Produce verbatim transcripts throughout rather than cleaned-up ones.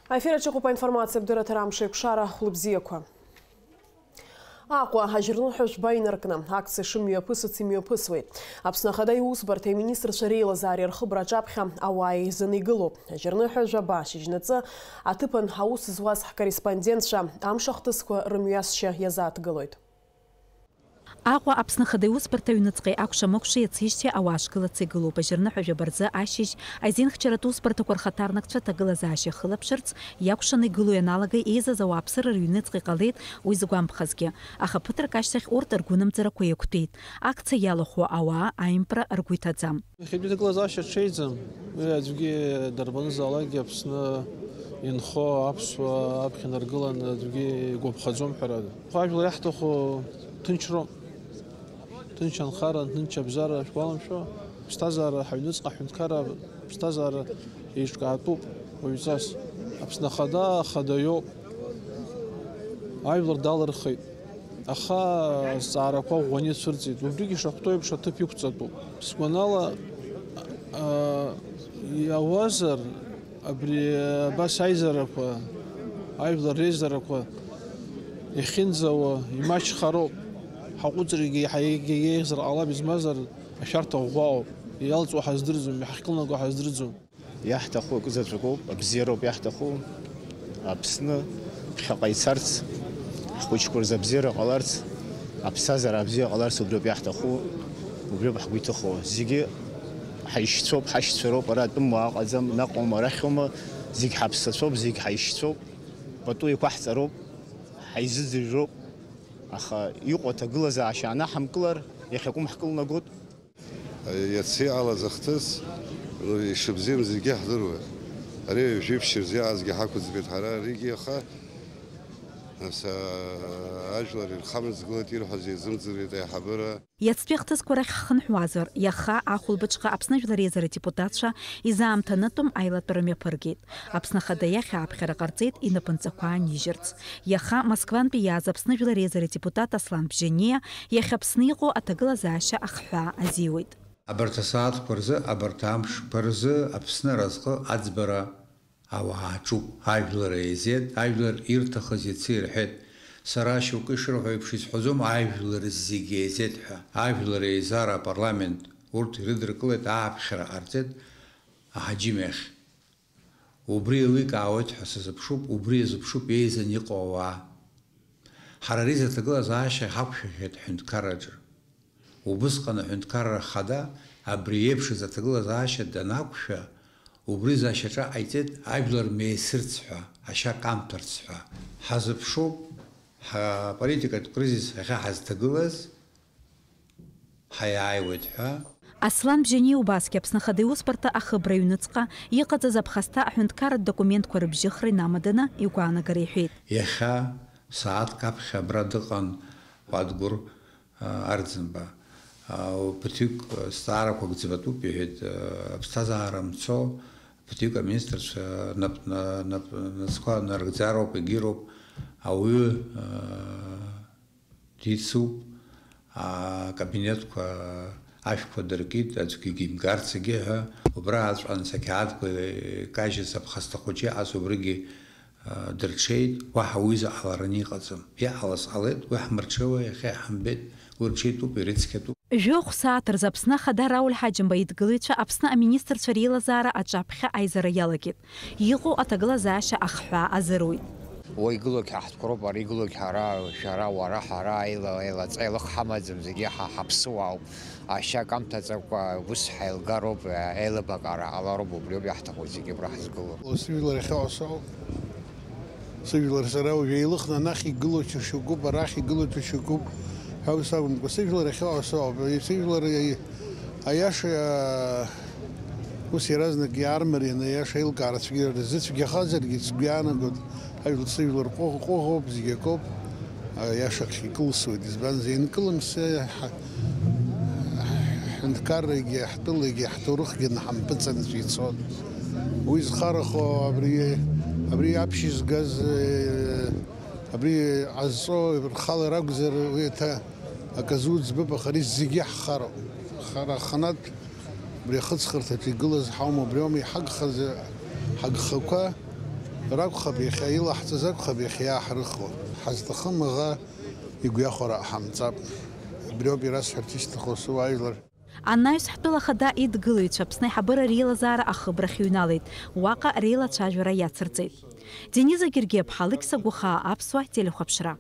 Аефир аҿы иҟоуп аинформациатә дырраҭара Амш еиқәшара, хәлыбзиақәа. Аҟәа ажьырныҳәа жәба инаркны акциа шымҩаԥысыц имҩаԥысуеит. Аԥсны Ахада иусбарҭа иминистрцәа реилазаареи рхыбра аҿаԥхьа ауаа еизаны игылоуп. Ажьырныҳәа жәаба шьыжьнаҵы аҭыԥан аус зуаз ҳкорреспондентцәа амш ахҭысқәа рымҩасшьа иазааҭгылоит. Аҟәа Аԥсны Ахада иусбарҭа аҩныҵҟеи акәша-мыкәшеи ацижьҭеи ауаа шгылац игылоуп. Ажьырныҳәа жәаба рзы ашьыжь азинхьчаратә усбарҭақәа рхаҭарнакцәа аҭагылазаашьа ахылаԥшырц иакәшаны игылоу ианалага еизаз ауааԥсыра рыҩныҵҟа иҟалеит уи згәамԥхазгьы. Аха ԥыҭрак ашьҭахь урҭ ргәынамӡарақәа еиқәтәеит. Акциа иалахәу ауаа аимпра ргәы иҭаӡам. Иахьатәи аҭагылазаашьа ҽеиӡам. Уи аӡәгьы дарбанзаалакгьы Аԥсны инхо аԥсуаа аԥхьа инаргыланы аӡәгьы игәаԥхаӡом, ҳәарада. Ажәлар иаҳҭаху ҭынчроуп. Ҭынч анхара, ҭынч абзара шәгәаламшәо, ԥсҭазаара ҳаҩныҵҟа аҳәынҭқарра ԥсҭазаара еиҿкаатәуп уаҩҵас. Аԥсны Ахада ахада иоуп. Ажәлар далырхит. Аха азҵаарақәа ӷәӷәаны ицәырҵит. Убригьы ишахәҭоу еиԥш аҭыԥ иқәҵатәуп. Сгәанала, а, иауазар, абри абас аизарақәа, ажәлар реизарақәа иахьынӡауа имаҷхароуп. Ҳаҟәыҵрагьы еиҳа еиӷьзар ҟалап, измазар ашәарҭа ӷәӷәоуп. Иалҵуа ҳаздырӡом, иҳахькылнаго ҳаздырӡом. Иаҳҭаху акы заҵәык ауп, абзиароуп иаҳҭаху. Аԥсны ԥхьаҟа ицарц, ҳхәыҷқәа рзы абзиара ҟаларц, аԥсҭазаара абзиа ҟаларц убриоуп иаҳҭаху, убриоуп ҳгәы иҭыхо. Зегьы ҳаишьцәоуп, ҳашьцәа роуп, ара атәым уаа ыҟаӡам, наҟ аума, арахь аума, зегь ҳаԥсацәоуп, зегь ҳаишьцәоуп, пату еиқәаҳҵароуп, ҳаизыӡырҩроуп, аха иҟоу аҭагылазаашьа анаҳамкылар, иахьакәым ҳкылнагоит. Иацы иҟалаз ахҭыс, ишыбзиам зегьы ҳдыруеит. Ари ҩажәи ԥшьи рзы иҟазгьы ҳақәӡбеит ҳара аригьы, аха, нас, ажәлар ирхамыҵгылеит, ирҳәаз еизымҵырит аиҳабыра. Иацтәи ахҭысқәа рахь ҳхынҳәуазар, иаха ахәылбыҽха Аԥсны Жәлар Реизара адепутатцәа изаамҭанытәым аилатәара мҩаԥыргеит. Аԥсны Ахада иахь ааԥхьара ҟарҵеит инапынҵақәа аанижьырц. Иаха Москвантәи иааз Аԥсны Жәлар Реизара адепутат Аслан Бжьаниа иахьа Аԥсны иҟоу аҭагылазаашьа ахҳәаа азиуеит. Абарҭ асааҭқәа рзы, абарҭ амшқәа рзы Аԥсны аразҟы аӡбара ауаа аҿуп. Ажәлар еизеит, ажәлар ирҭахыз иацы ирҳәеит. Сара шьоукы ишырҳәо еиԥш исҳәаӡом, ажәлар зегьы еизеит ҳәа. Ажәлар еизара апарламент урҭ ирыдыркылеит, ааԥхьара ҟарҵеит аҳаџьым иахь. Убри еиликаауеит ҳәа сазыԥшуп, убри иазыԥшуп еизан иҟоу ауаа. Ҳара ари заҭагылазаашьа ҳақәшәахьеит ҳҳәынҭқарраҿы. Убысҟан аҳәынҭқарра ахада абри еиԥшыз аҭагылазаашьа данақәшәа, убри зашьаҿа ҟаиҵеит ажәлар меисырц ҳәа, ашьа камҭәарц ҳәа. Ҳазыԥшуп, ҳаполитикатә кризис ахьа ҳазҭагылаз, ҳаиааиуеит ҳәа. Аслан Бжьаниа убасгьы Аԥсны Ахада иусбарҭа ахыбра аҩныҵҟа иҟаҵаз аԥхасҭа аҳәынҭқарратә документқәа рыбжьыхра инамаданы игәаанагара иҳәеит. Иахьа сааҭк аԥхьа абра дыҟан Кәадгәыр, а, Арӡынба. А, ԥыҭҩык, а, зҵаарақәак ӡбатәуп, иҳәеит, а, аԥсҭазаара мцо, ԥыҭҩык аминистрцәа нап-, на-, нап-, нацқәа нарыгӡароуп, егьироуп, ауаҩы, а, дицуп, акабинетқәа ашәқәа дыркит, аӡәгьы имгарц егьи ҳәа, убра аҵәҟьан сақьаадқәа кажьыз аԥхасҭа хәыҷы иҟаз убригьы, а, дырҽеит, уаҳа уи заҟалараны иҟаӡам. Иҟалаз ҟалеит, уи ҳмырҽеиуа, иахьа иҳамбеит, уи рҽеитәуп, ирыцқьатәуп. Жәохә сааҭ рзы Аԥсны Ахада Рауль Ҳаџьымба идгылаҩцәа Аԥсны аминистрцәа реилазаара аҿаԥхьа аизара иалагеит. Иҟоу аҭагылазаашьа ахҳәаа азыруит. Уа игылоугь ҳа ҳтәқәа роуп, ара игылоугь ҳара, шәара, уара, ҳара, еила-, еилаҵа, еилых ҳамаӡам, зегьы ҳа ҳаԥсуаауп. Ашьа камҭаҵакәа ус ҳаилгароуп, еилыбакаара ҟалароуп, убриоуп иаҳҭаху зегьы абра ҳзгылоу. Сыжәлар иахьа ҟасоуп. Сыжәлар сара уажә еилыхны анахь игылоу џьашьа гәыԥ, арахь игылоу џьашьа гәыԥ ҳәа ус акәымкәа, сыжәлар иахьа ҟасоуп. Сыжәлар иа-, аиаша, ус иаразнак иаармарианы аиаша аилкаара цәгьа-, рзыцәгьахазаргьы сгәы иаанагоит. Ажәлар, сыжәлар ҟәыӷ-, ҟәыӷоуп, зегьы акоуп, аиашахь икылсуеит, избанзар, инкылымсы ҳа-, ҳҳәынҭқаррагьы, ҳтәылагьы, ҳҭоурыхгьы наҳампыҵанҵәо ицоит. Уи зхарахо абри, абри аԥшьызгаз, э, абри ҟазҵо рхала ракәзар, уи аҭа-, аказы уӡбап, аха ари зегьы ҳхароуп. Хара аханатә Убри ахыҵхырҭаҿы игылаз ҳаума, убри аума иҳагхаз ҳагхақәа, Ракәхап иахьа илаҳҵаз, акәхап иахьа иааҳрыхуа. Ҳазҭахым аӷа игәҩахәара ҳамҵап. Абриоуп ирасҳәарц исҭаху, суаажәлар. Анаҩс ҳтәыла ахада идгылаҩцәа Аԥсны аиҳабыра реилазаара ахыбрахь иҩналеит. Уаҟа реилацәажәара иацырҵеит. Дениза Гергиаԥҳа, Алықьса Гәахаа, Аԥсуа телехәаԥшра.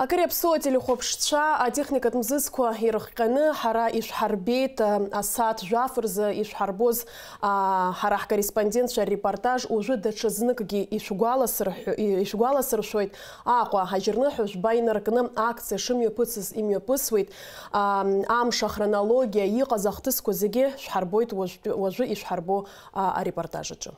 Акыр иаԥсоу ателехәаԥшцәа, атехникатә мзызқәа ирыхҟьаны ҳара ишәҳарбеит, асааҭ жәаф рзы ишәҳарбоз, а, ҳара ҳкорреспондентцәа репортаж уажәы даҽазныкгьы ишәгәаласырҳәо-, ишәгәаласыршәоит. Аҟәа аџьарныҳәа жәба инаркны акциа шымҩаԥысыз имҩаԥысуеит. А, амш ахронологиа иҟаз ахҭысқәа зегьы шәҳарбоит уажәтәи, уажәы ишәҳарбо, а, арепортаж аҿы.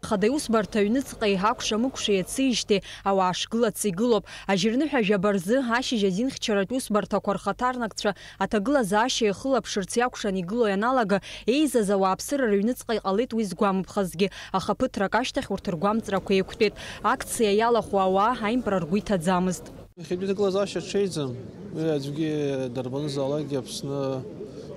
Ахада иусбарҭа аҩныҵҟеи акәша-мыкәшеи иацижьҭеи ауаа шгылац игылоуп. Аџьарныҳәа жәаба рзы ашьыжь азинхьчаратә усбарҭақәа рхаҭарнакцәа аҭагылазаашьа иахылаԥшырц иакәшан игылоу ианалага, еизаз ауааԥсыра рыҩныҵҟа иҟалеит уи згәамԥхазгьы, аха ԥыҭрак ашьҭахь урҭ ргәамҵрақәа еиқәтәеит. Акциа иалахәу ауаа аимпра ргәы иҭаӡамызт. Иахьатәи аҭагылазаашьа ҽеиӡам. Уи аӡәгьы дарбанзаалакгьы Аԥсны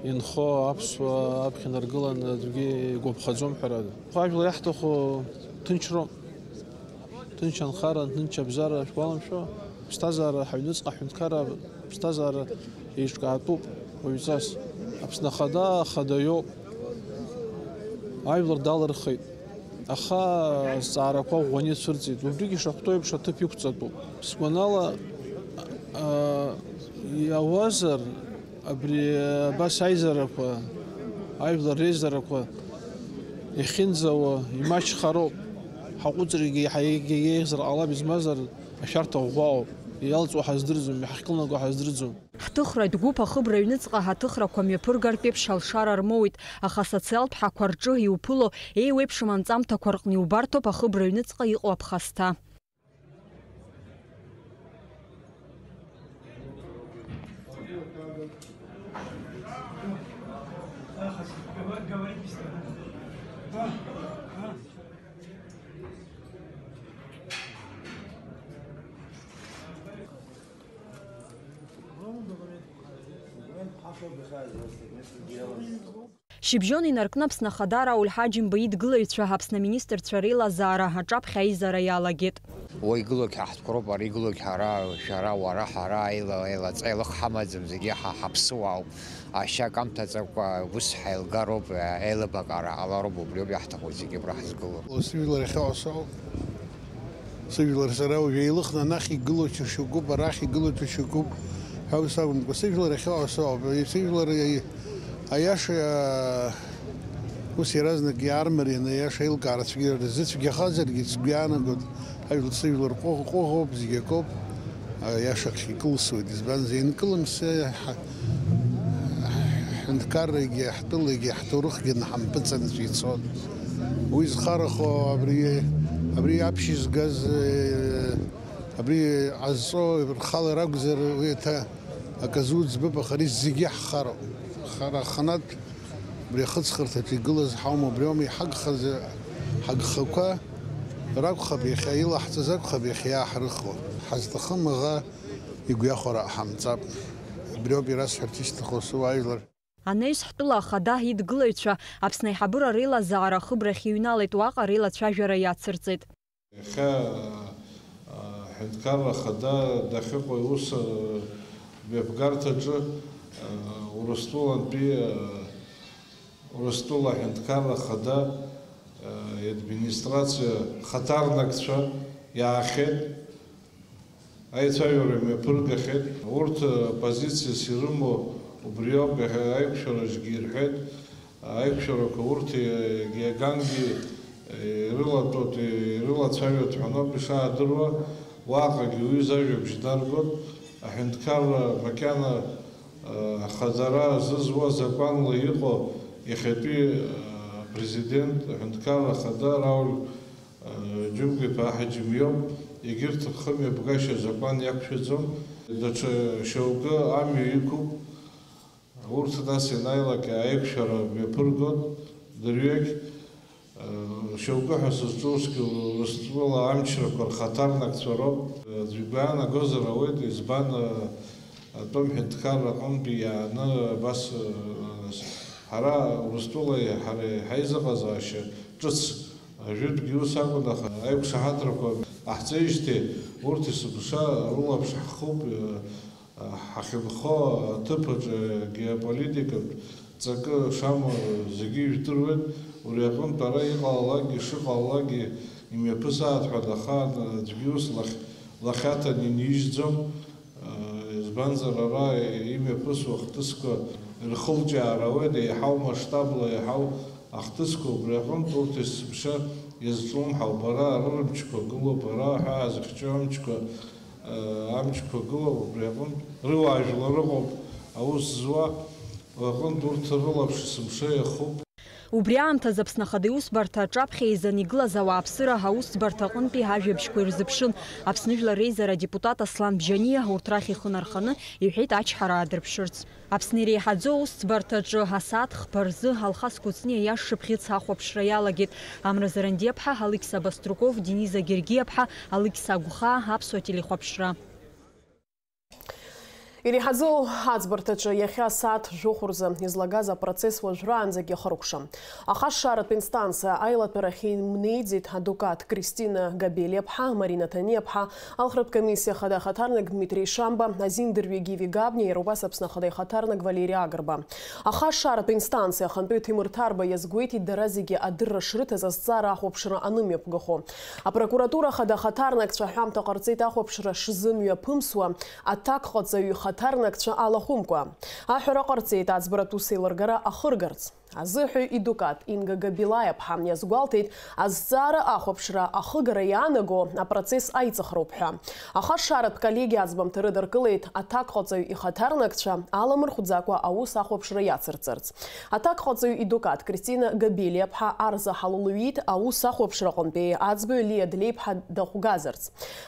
инхо аԥсуаа аԥхьа инаргыланы аӡәгьы игәаԥхаӡом, ҳәарада. Ажәла иаҳҭаху ҭынчроуп. Ҭынч анхара, ҭынч абзара шәгәаламшәо, ԥсҭазаара ҳаҩныҵҟа аҳәынҭқарра ԥсҭазаара еиҿкаатәуп уаҩҵас. Аԥсны Ахада ахада иоуп. Ажәлар далырхит. Аха азҵаарақәа ӷәӷәаны ицәырҵит. Убригьы ишахәҭоу еиԥш аҭыԥ иқәҵатәуп. Сгәанала, а, иауазар, абри абас аизарақәа, ажәлар реизарақәа иахьынӡауа имаҷхароуп. Ҳаҟәыҵрагьы еиҳа егьа еиӷьзар ҟалап, измазар ашәарҭа ӷәӷәа ауп. Иалҵуа ҳаздырӡом, иҳахькылнаго ҳаздырӡом. Ҳҭыхратә гәыԥ ахыбра аҩныҵҟа ҳаҭыхрақәа мҩаԥыргартә еиԥш алшара рмоуит, аха асоциалтә ҳақәа рҿы иуԥыло еиуеиԥшым анҵамҭақәа рҟны иубарҭоуп ахыбра аҩныҵҟа иҟоу аԥхасҭа. Шьыбжьон инаркны Аԥсны Ахада Рауль Ҳаџьымба идгылаҩцәа Аԥсны аминистрцәа реилазаара аҿаԥхьа аизара иалагеит. Уа игылоугь ҳа ҳтәқәа роуп, ара игылоугь ҳара, шәара, уара, ҳара, еила-, еилаҵа-, еилых ҳамаӡам, зегьы ҳа ҳаԥсуаауп. Ашьа камҭаҵакәа ус ҳаилгароуп, еилыбакаара ҟалароуп, убриоуп иаҳҭаху зегьы абра ҳзгылоу. Сыжәлар иахьа ҳәа соуп. Сыжәлар сара уажә еилыхны анахь игылоу џьашьа гәыԥ, арахь игылоу џьашьа гәыԥ ҳәа ус акәымкәа, сыжәлар иахьа ҳәа соуп. Сыжәлар аиаша ус иаразнак иаармарианы аиаша аилкаара цәгьа рзыцәгьахазаргьы сгәы иаанагоит. Ажәла сыжәлар ҟәыӷ-, ҟәыӷоуп, зегьы акоуп, аиашахь икылсуеит, избанзар, инкылымсы ҳа-, ҳҳәынҭқаррагьы, ҳтәылагьы, ҳҭоурыхгьы наҳампыҵанҵәо ицоит. Уи зхарахо абри, абри аԥшьызгаз, э, абри ҟазҵо рхала ракәзар, уи еиҭа аказы уӡбап, аха ари зегьы ҳхароуп. Хара аханатә Убри ахыҵхырҭаҿы игылаз ҳаума, убриоума иҳагхаз, ҳагхақәа ракәхап иахьа илаҳҵаз, акәхап иахьа иааҳрыхуа. Ҳазҭахым аӷа игәҩахәара ҳамҵап. Убриоуп ирасҳәарц исҭаху, суаажәлар. Анаҩс ҳтәыла ахада идгылаҩцәа Аԥсны аиҳабыра реилазаара ахыбрахь иҩналеит, уаҟа реилацәажәара иацырҵеит. Иахьа, а, аҳәынҭқарра ахада дахьыҟоу аус, а, мҩаԥгарҭаҿы, а, Урыстәылантәи, а, Урыстәыла аҳәынҭқарра ахада, а, иадминистрациа хаҭарнакцәа иаахьеит, аицәажәара мҩаԥыргахьеит. Урҭ, а, позициас ирымоу убриоуп, иахьа аиқәшәараҿгьы ирҳәеит. Аиқәшәарақәа урҭ егьи агангьы ирылатәоит, ирылацәажәоит ҳәа ауп ишаадыруа, уаҟагьы уҩыза ажәабжь даргоит. Аҳәынҭқарра макьана ахаӡара зызуа закәанла иҟоу иахьатәи апрезидент, аҳәынҭқарра ахада Рауль Џьымка-иԥа Ҳаџьым иоуп. Егьырҭ рхымҩаԥгашьа азакәан иақәшәаӡом. Даҽа шьоукы амҩа иқәуп. Урҭ нас ианааилак аиқәшәара мҩаԥыргон, дырҩегь, э, шьоукы ҳәа сызҿу усгьы Урыстәыла амчрақәа рхаҭарнакцәа роуп. Аӡәы игәы иаанагозар ауеит, избан, э, атәым ҳәынҭқарра аҟынтәи иааны абас, э, ҳара Урыстәылеи ҳареи ҳаизыҟазаашьа Ҿыц, ажәытәгьы ус акәын, аха аиқәшаҳаҭрақәа ҟаҳҵеижьҭеи урҭ есымша рылаԥш ҳхуп, ҳахьынхо аҭыԥаҿы геополитикатә ҵакы шамоу зегьы ижәдыруеит, уи аҟынтә ара иҟалалакгьы шыҟалалакгьы имҩаԥысааит ҳәа дахаан аӡәгьы ус лахь, лахьаҭан инижьӡом. Избанзар, ара имҩаԥысуа ахҭысқәа рхылҿиаара ауеит, еиҳау масштабла, еиҳау ахҭысқәа, убри аҟынтә урҭ есымша иазҿлымҳауп, ара арырмчқәа гылоуп, ара аҳәаа зыхьчо амчқәа, амчқәа гылоуп, убри аҟынтә рыуаажәлар ыҟоуп аус зуа, уи аҟынтә урҭ рылаԥш есымша иахуп. Убри аамҭазы Аԥсны Ахада Иусбарҭа аҿаԥхьа еизаны игылаз ауааԥсыра аусӡбарҭа аҟынтәи ажәабжьқәа ирзыԥшын. Аԥсны Жәлар Реизара адепутат Аслан Бжьаниа урҭ рахь ихы нарханы иҳәеит ачҳара аадырԥшырц. Аԥсны иреиҳаӡоу аусӡбарҭаҿы асааҭ хԥа рзы Алхас Кәыҵниа иашшыԥхьыӡ ахәаԥшра иалагеит. Амра Зарандиаԥҳа, Алықьса Баструков, Дениза Гергиаԥҳа, Алықьса Агәхаа, Аԥсуа телехәаԥшра. Иреиҳаӡоу аӡбарҭаҿы иахьа асааҭ жәохә рзы излагаз апроцесс уажәраанӡагьы ахыркәшам. Ахашшааратә инстанциа аилатәарахь имнеиӡеит адвокат Кристина Габелиаԥҳа, Марина Ҭаниаԥҳа, алхратә комиссиа хада ахаҭарнак Дмитрий Шамба, азин дырҩегьы Ивигабниа, иара убас Аԥсны Ахада ихаҭарнак Валери Агрба. Ахашшааратә инстанциа ахантәаҩ Ҭемыр Ҭарба иазгәеиҭеит, дара зегьы адырра шрыҭаз азҵаара ахәаԥшра анымҩаԥгахо. Апрокуратура хада ахаҭарнакцәа аҳәамҭа ҟарҵеит ахәаԥшра шзымҩаԥымсуа аҭакҟаҵаҩ ихаҭарнакцәа алахәымкәа. Аҳәара ҟарҵеит аӡбаратә усеилыргара ахыргарц. Азыҳәаҩ идукат Инга Габилаиаԥҳа иазгәалҭеит, азҵаара ахәаԥшра ахыгара иаанаго апроцесс аиҵыхроуп ҳәа. Ахашшааратә коллегиа аӡбамҭа рыдыркылеит аҭакҟаҵаҩ ихаҭарнакцәа аламырхәӡакәа аус ахәаԥшра иацырҵарц. Аҭакҟаҵаҩ идукат Кристина Габелиаԥҳа арзаҳал лҩит аус ахәаԥшраҟынтәи аӡбаҩ Лиа Длеиԥҳа дахәгазарц.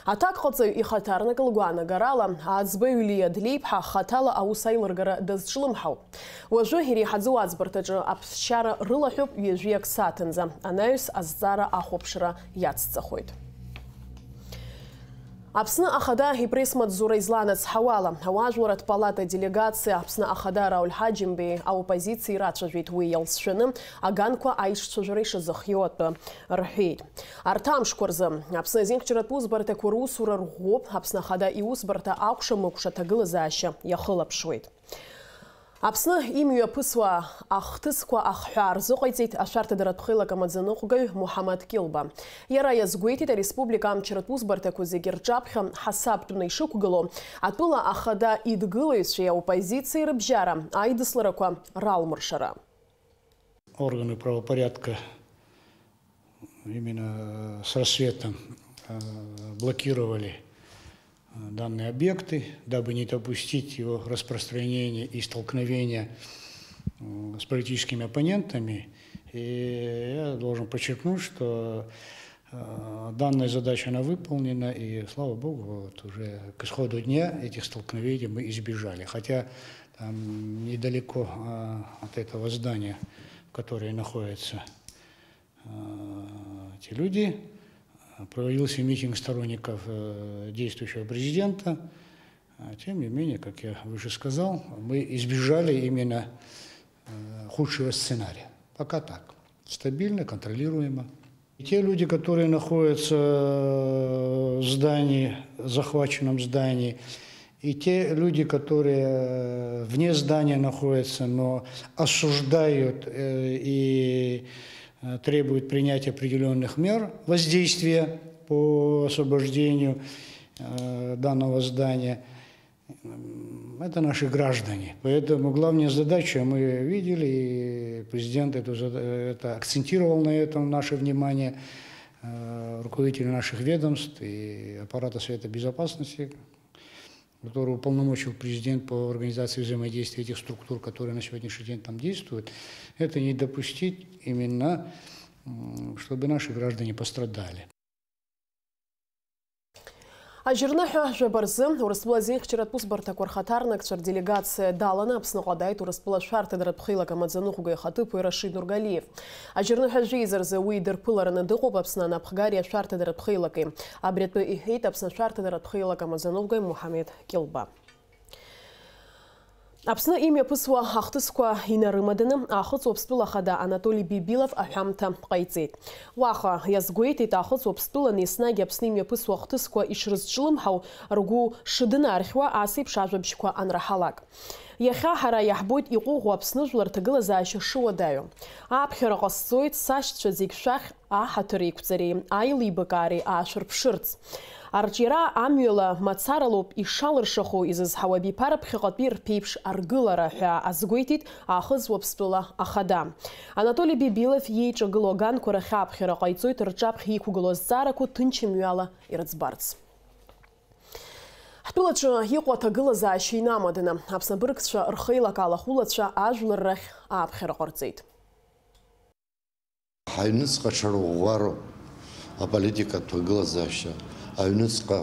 Аҭакҟаҵаҩ ихаҭарнак лгәаанагарала, аӡбаҩ Лиа Длеиԥҳа хаҭала аус аилыргара дазҿлымҳауп. Уажәы иреиҳаӡоу аӡбарҭаҿы аԥсшьара рылаҳәуп ҩажәиак сааҭынӡа, анаҩс азҵаара ахәаԥшра иацҵахоит. Аԥсны Ахада ипресс-маҵзура изланацҳауала, ауаажәларратә палата аделегациа Аԥсны Ахада Рауль Ҳаџьымбеи аоппозициа ирацәажәеит, уи иалҵшәаны аганқәа аишцәажәара ишазыхиоу атәы рҳәеит. Арҭ амшқәа рзы Аԥсны азинхьчаратә усбарҭақәа русура рӷәӷәоуп, Аԥсны Ахада иусбарҭа акәша-мыкәша аҭагылазаашьа иахылаԥшуеит. Аԥсны имҩаԥысуа ахҭысқәа ахҳәаа рзыҟаиҵеит ашәарҭадаратә хеилак амаӡаныҟәгаҩ Муҳаммад Кьылба. Иара иазгәеиҭеит, ареспублика амчратә усбарҭақәа зегьы рҿаԥхьа ҳасабтәны ишықәгылоу, атәыла ахада идгылаҩцәеи аоппозициеи рыбжьара аидысларақәа ралмыршара. Органы правопорядка именно с рассветом, э, блокировали, э, данные объекты, дабы не допустить его распространения и столкновения, м, с политическими оппонентами. И я должен подчеркнуть, что, э, данная задача, она выполнена, и, слава богу, вот уже к исходу дня этих столкновений мы избежали. Хотя там недалеко, э, от этого здания, в которое находится э, те люди, э, проводился митинг сторонников, э, действующего президента. А, тем не менее, как я выше сказал, мы избежали именно, э, худшего сценария. Пока так. Стабильно, контролируемо. И те люди, которые находятся, э, в здании, захваченном здании, и те люди, которые, э, вне здания находятся, но осуждают, э, и, э, требуют принятия определённых мер воздействия по освобождению, э, данного здания, м, это наши граждане. Поэтому главная задача, мы видели, и президент эту зада-, это акцентировал на этом наше внимание, э, руководители наших ведомств и аппарата Совета Безопасности, который уполномочил президент по организации взаимодействия этих структур, которые на сегодняшний день там действуют, это не допустить именно, м, чтобы наши граждане пострадали. Ажьырныҳәа жәаба рзы Урыстәыла зеихьчаратә усбарҭақәа рхаҭарнакцәа рделегациа даланы Аԥсныҟа дааит Урыстәыла ашәарҭадаратә хеилак амаӡаныҟәгаҩ ихаҭыԥуаҩ Рашид Нургалиев. Ажьырныҳәа жәеиза рзы уи идырԥылараны дыҟоуп Аԥсны анапхгари ашәарҭадаратә хеилаки. Абри атәы иҳәеит Аԥсны ашәарҭадаратә хеилак амаӡаныҟәгаҩ Муҳамед Кьылба. Аԥсны имҩаԥысуа ахҭысқәа инарымаданы, Аахыҵ Уаԥстәыла Ахада Анатоли Бибилов аҳәамҭа ҟаиҵеит. Уаҟа иазгәеиҭеит, Аахыҵ Уаԥстәылан еснагь Аԥсны имҩаԥысуа ахҭысқәа ишрызҿлымҳау, ргәы шыдынархьуа, ас еиԥш ажәабжьқәа анраҳалак. Иахьа ҳара иаҳбоит иҟәыӷәӷәо Аԥсны жәлар рҭагылазаашьа шыуадаҩу. Аԥхьара ҟасҵоит сашьцәа зегь шәахь аҳаҭыр еиқәҵареи аилибакаареи аашәырԥшырц. Арҿиара амҩала мацаралоуп ишалыршахо изызҳауа абиԥара ԥхьаҟатәи рԥеиԥш аргылара ҳәа азгәеиҭеит Аахыҵ Уаԥстәыла Ахада. Анатоли Бибилов иеиҿагылоу аганқәа рахь аԥхьара ҟаиҵоит рҿаԥхьа иқәгылоу азҵаарақәа ҭынч мҩала ирыӡбарц. Ҳтәылаҿы иҟоу аҭагылазаашьа инамаданы, Аԥсны абыргцәа рхеилак алахәылацәа ажәлар рахь ааԥхьара ҟарҵеит. Ҳаҩныҵҟа ҽарӷәӷәароуп аполитикатә ҭагылазаашьа, аҩныҵҟа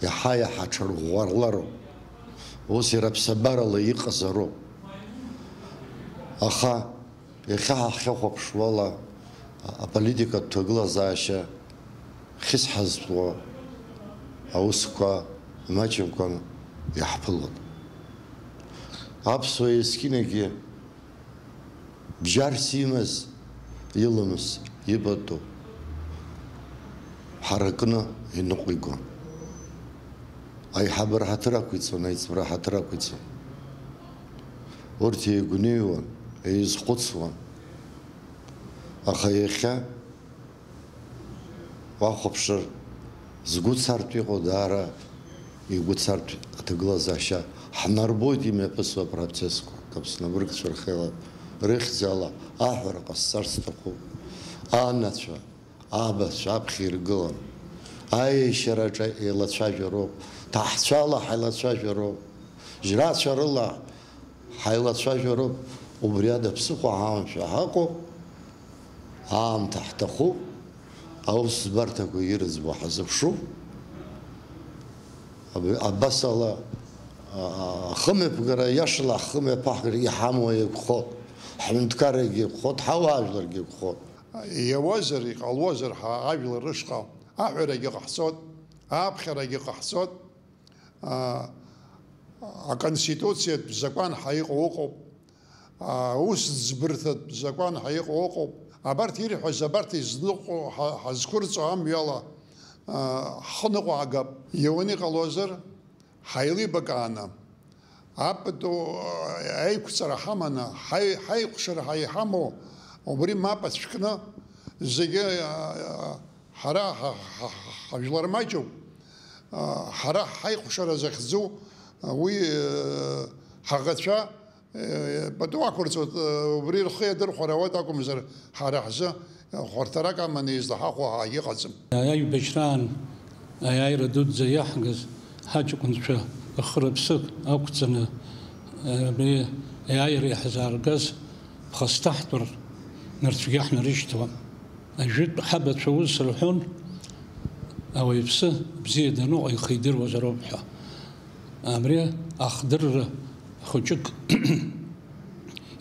иаҳа-иаҳа ҽарӷәӷәарлароуп, ус иара ԥсабарала иҟазароуп. Аха иахьа ҳахьахәаԥшуала, аполитикатә ҭагылазаашьа хьысҳазтәуа аусқәа имаҷымкәан иаҳԥылоит. Аԥсуа есқьынагьы бџьарс имаз, иламыс, ипату ҳаракны иныҟәигон. Аиҳабыра ҳаҭыр ақәиҵон, аиҵбра ҳаҭыр ақәиҵон. Урҭ еигәныҩуан, еизхәыцуан. Аха иахьа уахәаԥшыр, згәы цартә иҟоу даара игәы цартә аҭагылазаашьа ҳнарбоит имҩаԥысуа апроцессқәа, Аԥсны абыргцәа рхеилак рыхьӡала аҳәара ҟасҵарц сҭахуп. Анацәа, абацәа аԥхьа иргылан. Аиашьараҿы еилацәажәароуп, ҭаҳцәала ҳаилацәажәароуп, жьрацәа рыла ҳаилацәажәароуп, убри ада ԥсыхәа ҳамамшәа ҳаҟоуп, аамҭа ҳҭахуп, аусӡбарҭақәа ирыӡбо ҳазыԥшуп. Аб-, абасала, а, ахымҩаԥгара, иашала ахымҩаԥаҳгара иҳамоу еиқәхоит, ҳҳәынҭқаррагьы еиқәхоит, ҳауаажәларгьы еиқәхоит. Иауазар, иҟалозар ҳәа ажәлар рышҟа аҳәарагьы ҟаҳҵоит, аԥхьарагьы ҟаҳҵоит. А, аконституциатә закәан ҳәа иҟоу ыҟоуп, аусӡбырҭатә закәан ҳәа иҟоу ыҟоуп. Абарҭ ирҳәаз, абарҭ изныҟәо ҳа-, ҳазқәырҵо амҩала, а, ҳхы ныҟәаагап. Иауаны иҟалозар, ҳаилибакааны, апату, а, аиқәҵара ҳаманы, ҳаи-, ҳаиҟәшара ҳа-, иҳамоу, убри мап ацәкны, зегьы, а, а, Ҳара ҳа-, ҳа-, ҳа-, ҳажәлар маҷуп. Ҳара ҳаихәшара захьӡу уи, ҳаӷацәа, пату ақәырҵоит, убри рхы иадырхәар ауеит акәымзар, ҳара ҳзы хәарҭарак аманы излаҳахәо ҳагьыҟаӡам. Аиаҩбашьраан аиааира дуӡӡа иаҳгаз ҳаҷкәынцәа рхы-рыԥсы ақәҵаны, абри аиааира иаҳзааргаз ԥхасҭаҳтәыр нарцәгьы ҳнарышьҭуам. Ажәытә ҳабацәа ус рҳәон, ауаҩԥсы бзиа даныҟоу ихы идыруазароуп ҳәа. Абри ахдырра хәыҷык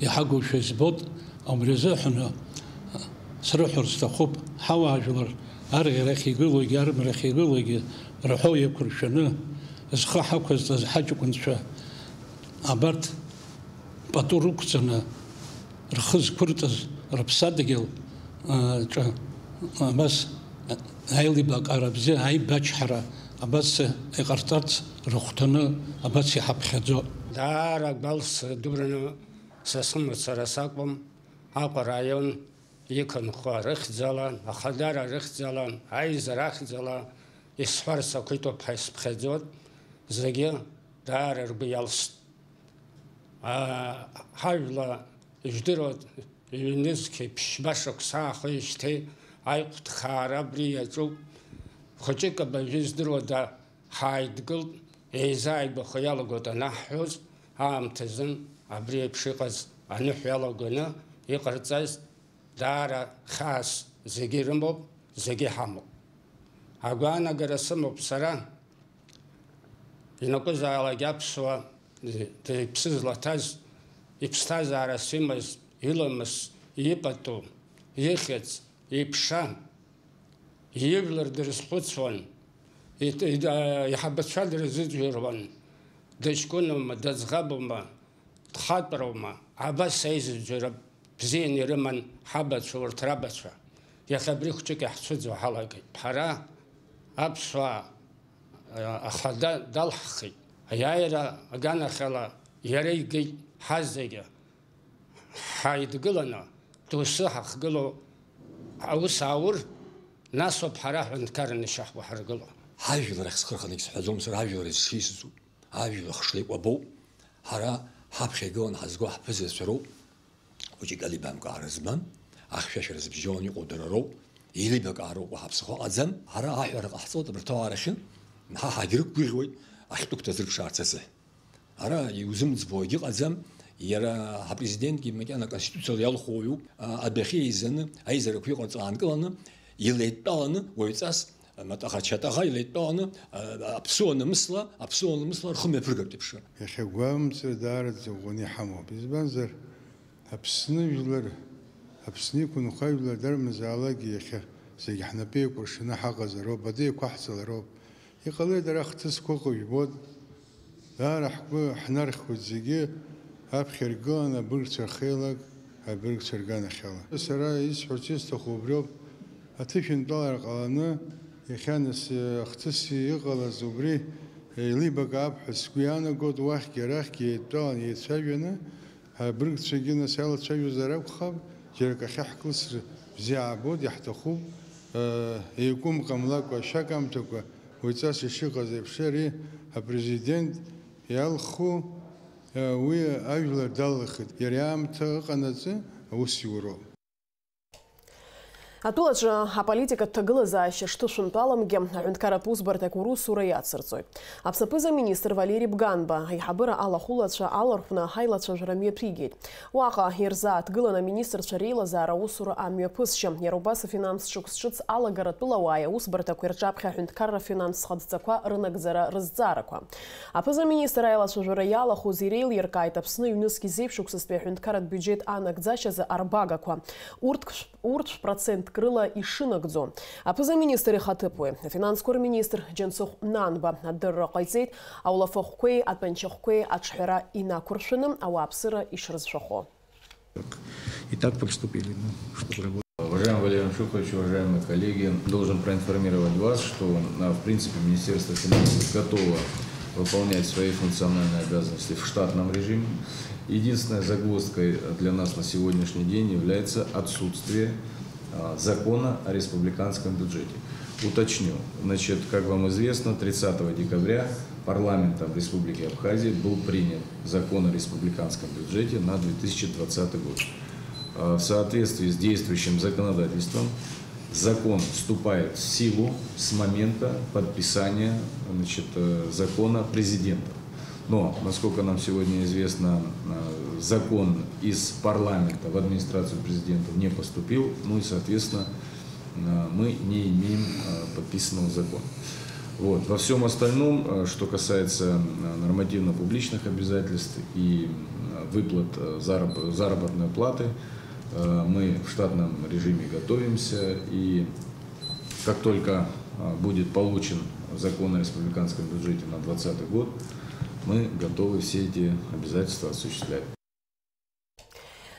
иҳагушәа избоит, убри азыҳәан срыҳәар сҭахуп, ҳауаажәлар арӷьарахь игылоугьы, арымрахь игылоугьы рҳәо иақәыршәаны зхы ҳақәызҵаз ҳаҷкәынцәа абарҭ пату рықәҵаны, рхы зқәырҵаз рыԥсадгьыл, а, ҿы, абас аилибакаара бзиа, аибачҳара абас иҟарҵарц рыхәҭаны абас иҳаԥхьаӡо. Даара гәалс дураны са сымацара сакәым, Аҟәа раион иқәынхо рыхьӡала, Ахадара рыхьӡала, аизара ахьӡала исҳәар сақәиҭуп ҳәа исыԥхьаӡоит, зегьы даара ргәы иалст. Аа, ҳажәла ижәдыруа ҩ-нызқьи ԥшьба шықәса аахижьҭеи аиҟәҭхаара абри иаҿуп. Хәыҷык абыржәы издыруада ҳааидгылт, еизааигәахо иалагоит анаҳҳәоз, аамҭазын абри еиԥш иҟаз аныҳәа иалаганы иҟарҵаз даара хьаас зегьы ирымоуп, зегьы иҳамоуп. Агәаанагара сымоуп сара, Ианакәызаалак аԥсуа, иԥсы злаҭаз, иԥсҭазаарас имаз, иламыс, ипату, ихьӡ, иԥша, ижәлар дрызхәыцуан, ит-, ит-, а, иҳабацәа дрызыӡырҩуан, дыҷкәыноума, дыӡӷабума, дхатәроума, абас аизыӡырҩра бзианы ирыман ҳабацәа, урҭ рабацәа. Иахьа абри хәҷык иаҳцәыӡуа ҳалагеит. Ҳара аԥсуаа, а, ахада далҳхит. Аиааира аганахьала иара игеит ҳазегьы. Ҳаидгыланы, доусы ҳахгылоу аус ааур, нас ауп ҳара аҳәынҭқарра анышьа ҳхы ҳаргыло. Ҳажәлар ахь схы рханы егьсҳәаӡом, сара ажәлар зҽеисыӡу, ажәлар хшеикәабоуп. Ҳара ҳаԥхьа игыланы ҳазго ҳԥызацәа роуп. Хәыҷык алибамкаара змам, ахьшәашәара зыбжьоны иҟоу дара роуп. Еилибакаароуп, уаҳа ԥсыхәа ҟаӡам. Ҳара аҳәара ҟаҳҵоит абарҭ ауаа рахьы, ҳа ҳагьрықәгәыӷуеит, ахьтәы гәҭа зырԥшаарц азыҳәа. Ара иузымӡбо егьыҟаӡам, иара ҳапрезидентгьы макьана аконституциала иалху уаҩуп, а, адәахьы еизаны, аизарақәа иҟарҵо аанкыланы, илеидтәаланы, уаҩҵас, матаха-чатаха илеидтәаланы, а, аԥсуа намысла, аԥсуа намысла рхы мҩаԥыргартә иԥшын. Иахьа агәамҵра даараӡа ӷәӷәаны иҳамоуп. Избанзар, Аԥсны жәлар, Аԥсны иқәынхо ажәлар дарбанзаалакгьы иахьа зегь ҳнапы еикәыршаны ҳаҟазароуп, адәы еиқәаҳҵалароуп. Иҟалеит ара ахҭысқәа ыҟоу жәбоит. Даара ҳгәы ҳнархьуеит зегьы аԥхьа иргыланы абыргцәа рхеилак, абыргцәа рганахьала. Сара исҳәарц исҭаху убриоуп, аҭышәынтәалара ҟаланы, иахьа нас, ахҭыс иҟалаз убри еилибакаап ҳәа сгәы иаанагоит, уахьгьы арахьгьы еидтәалан еицәажәаны, абыргцәагьы нас иалацәажәозар акәхап, џьара акы ахьаҳкылсыр бзиа аабоит, иаҳҭахуп, э, еиқәым ҟамлакәа, ашьакамҭақәа, уаҩҵас ишыҟаз еиԥш, ари апрезидент иалху, э, уи ажәлар далахеит. Иара иаамҭа ыҟанаҵы аус иуроуп. Атәылаҿы аполитикатә ҭагылазаашьа шҭышәынтәаламгьы, аҳәынҭқарратә усбарҭақәа русура иацырҵоит. Аԥсны аԥыза-министр Валери Бганба аиҳабыра алахәылацәа алархәны аилацәажәара мҩаԥигеит. Уаҟа ирзааҭгылан аминистрцәа реилазаара аусура амҩаԥысшьа, иара убас афинанс шықәс ҿыц алагара атәылауааи аусбарҭақәеи рҿаԥхьа аҳәынҭқарра афинанс схадҵақәа рынагӡара рызҵаарақәа. Аԥыза-министр аилацәажәара иалахәыз иреилиркааит Аԥсны ҩнызқь зеиԥшықәсазтәи аҳәынҭқарратә биуџьет анагӡашьазы арбагақәа. Урҭ Урҭ процентк рыла ишынагӡо. Аԥыза-министр ихаҭыԥуаҩ, афинансқәа рминистр Џьансыхә Нанба адырра ҟаиҵеит, аулафахәқәеи атәанчахәқәеи аҿҳәара инақәыршәаны ауааԥсыра ишрызшәахо. И так приступили, ну, чтобы работать. Уважаемый Валерий Аншукович, уважаемые коллеги, должен проинформировать вас, что, а, в принципе, Министерство финансов готово выполнять свои функциональные обязанности в штатном режиме. Единственной загвоздкой для нас на сегодняшний день является отсутствие, а, закона о республиканском бюджете. Уточню. Значит, как вам известно, тридцатого декабря парламентом Республики Абхазия был принят закон о республиканском бюджете на две тысячи двадцатый год. А, в соответствии с действующим законодательством закон вступает в силу с момента подписания, значит, э, закона президентом. Но, насколько нам сегодня известно, э, закон из парламента в администрацию президента не поступил, ну и, соответственно, э, мы не имеем, э, подписанного закона. Вот. Во всём остальном, э, что касается, э, нормативно-публичных обязательств и, э, выплат, э, зараб-, заработной платы, э, мы в штатном режиме готовимся, и как только, э, будет получен закон о республиканском бюджете на двадцатый год, мы готовы все эти обязательства осуществлять.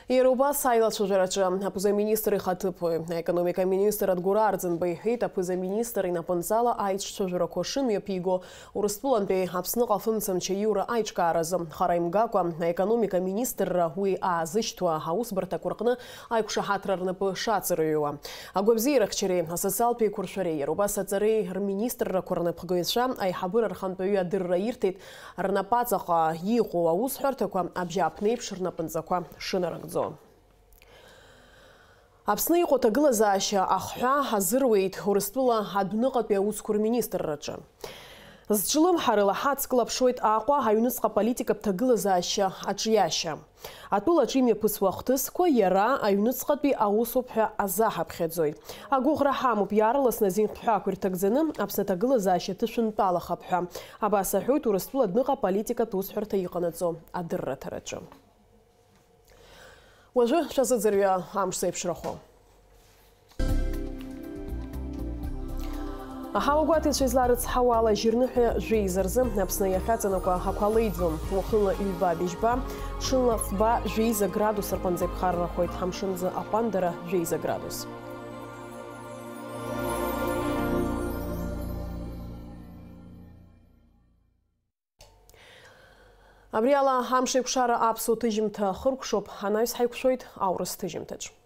Иара убас аилацәажәараҿы аԥыза-министр ихаҭыԥуаҩ, аекономика аминистр Адгәыр Арӡынба иҳәеит, аԥыза-министр инапынҵала аицәцәажәарақәа шымҩаԥиго Урыстәылантәи Аԥсныҟа афымцамч аиура аиҿкааразы, хара имгакәа, аекономика аминистрра уи аазышьҭуа аусбарҭақәа рҟны аиқәшаҳаҭра рнапы шаҵарыҩуа. Агәабзиарахьчареи асоциалтә еиқәыршәареи, иара убас аҵареи рминистррақәа рнапхгаҩцәа аиҳабыра рхантәаҩы адырра ирҭеит, рнапаҵаҟа иҟоу аусҳәарҭақәа абжьааԥнеиԥш рнапынҵақәа шынарыгӡо. Аԥсны иҟоу аҭагылазаашьа ахҳәаа азыруеит Урыстәыла адәныҟатәи аусқәа рминистрраҿы. Зҿлымҳарыла ҳацклаԥшуеит Аҟәа аҩныҵҟа политикатә ҭагылазаашьа аҿиашьа. Атәылаҿы имҩаԥысуа ахҭысқәа иара аҩныҵҟатәи аусоуп ҳәа азаҳаԥхьаӡоит. Агәыӷра ҳамоуп иаарласны азинхҭҳәаақәа ирҭагӡаны Аԥсны аҭагылазаашьа ҭышәынтәалахап ҳәа. Абас аҳәоит Урыстәыла адәныҟа аполитикатә усҳәарҭа иҟанаҵо адырраҭараҿы. Уажәы шәазыӡырҩы амш зеиԥшрахо. Аҳауагәаҭаҩцәа изларыцҳауа ала, жьырныҳәа жәеиза рзы Аԥсны иахьаҵанакуа ақәа леиӡом. Уахынла ҩба быжьба, ҽынла фба жәеиза градус рҟынӡа иԥхаррахоит, ҳамшынӡы аҟәандара жәеиза градус. Абри ала амш еиқәшара аԥсуа ҭыжьымҭа ахыркәшоуп, анаҩс ҳаиқәшәоит аурыс ҭыжьымҭаҿ.